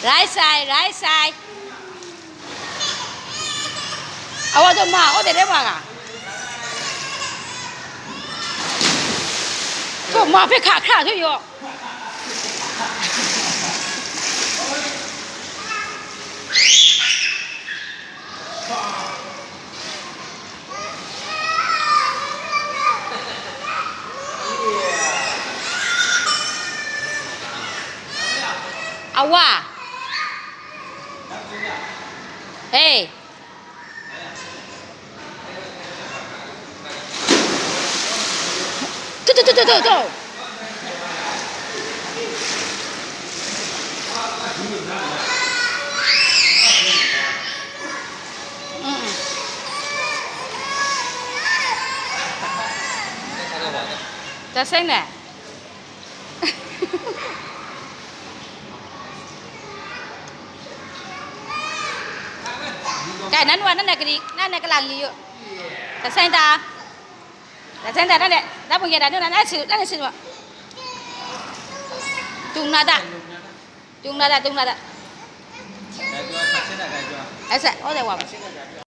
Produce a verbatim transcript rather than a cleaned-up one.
Rai sai, rai sai. Awa do ma, o de de ma ga. Ko ma pe kha kha tu yo. Awa. Hey. Tu, tu, tu, tu, tu, tu. Mm. Ta seng ne? Kai, nan wa, nan na kari, nan na kalang li yu. Ta seng ta. Ta seng ta, nan na, da bung ya da, nu na, na su, na su wa. Tung na da. Tung na da, tung na da. Asa, o de wa.